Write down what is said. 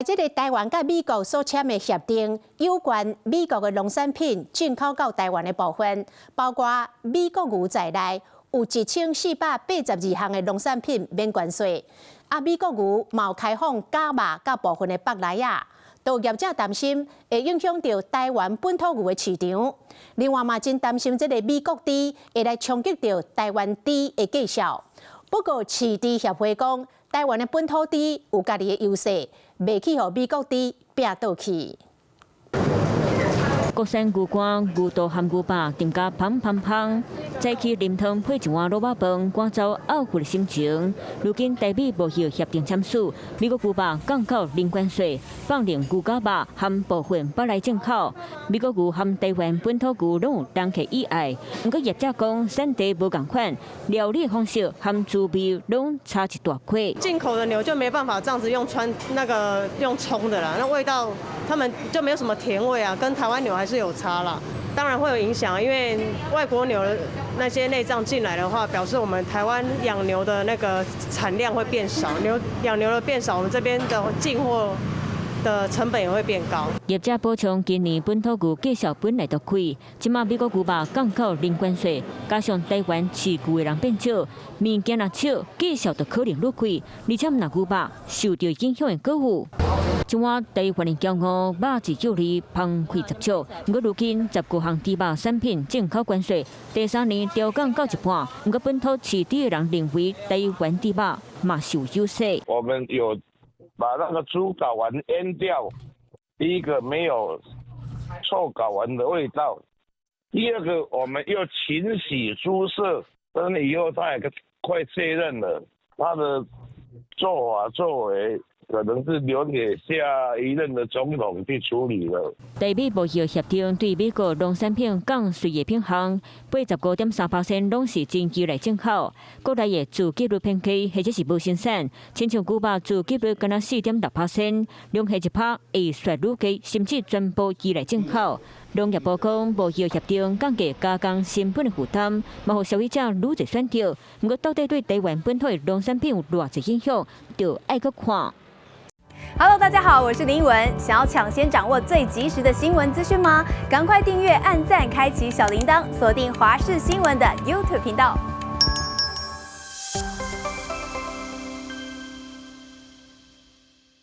這个台灣佮美國所簽的協定，有關美國的農產品進口到台灣的部分，包括美國牛在內，有1482項的農產品免關稅。啊，美國牛嘛有開放絞肉佮部分的腹內仔，都業者擔心會影響著台灣本土牛的市場。另外嘛，真擔心這个美國豬會來衝擊著台灣豬的價數。不過，飼豬協會講，台灣的本土豬有家己的優勢，袂去予美國豬拚倒去。國產牛肝、牛肚和牛肉，店家芳芳芳。早起啉湯配一碗滷肉飯，趕走懊悔的心情。如今台美貿易協定簽署，美國牛肉降到零關稅，放任牛絞肉和部分腹內進口。美國牛和台灣本土牛攏有人客喜愛。毋過業者講，產地無仝款，料理方式和滋味攏差一大塊。進口的牛就沒辦法這樣子用汆那個用沖的啦，那味道他們就沒有什麼甜味啊，跟台灣牛還是有差啦。當然會有影響，因為外國牛那些內臟進來的話，表示我們台灣養牛的那個產量會變少，牛養牛的變少，我們這邊的進貨的成本也會變高。業者補充，今年本土牛價數本來就貴，這馬美國牛肉降到零關稅，加上台灣飼牛的人變少，物件若少，價數就可能愈貴，而且若牛肉受著影響會閣有。這碗台灣的驕傲，肉質幼膩，芳氣十足。毋過如今10多項豬肉產品進口關稅，第三年調降到一半。毋過本土飼豬的人認為，台灣豬肉嘛是有優勢。我們有把那個豬睾丸醃掉，第一個沒有臭睾丸的味道，第二個我們又勤洗豬舍，等以後它也快卸任了，他的做法作為，可能是留給下一任的總統去處理了。台美貿易協定對美國農產品降稅的品項，85.3%攏是真依賴進口。國內的自給率偏低，或者是無生產，親像牛肉自給率干焦4.6%，兩下一拍會雪愈低，甚至全部依賴進口。農業部講，貿易協定降低加工成本的負擔，嘛予消費者愈濟選擇。毋過，到底對台灣本土的農產品有偌濟影響，就愛閣看。 Hello，大家好，我是林文。想要搶先掌握最及時的新聞資訊嗎？趕快訂閱、按讚、開啟小鈴鐺，鎖定華視新聞的 YouTube 頻道。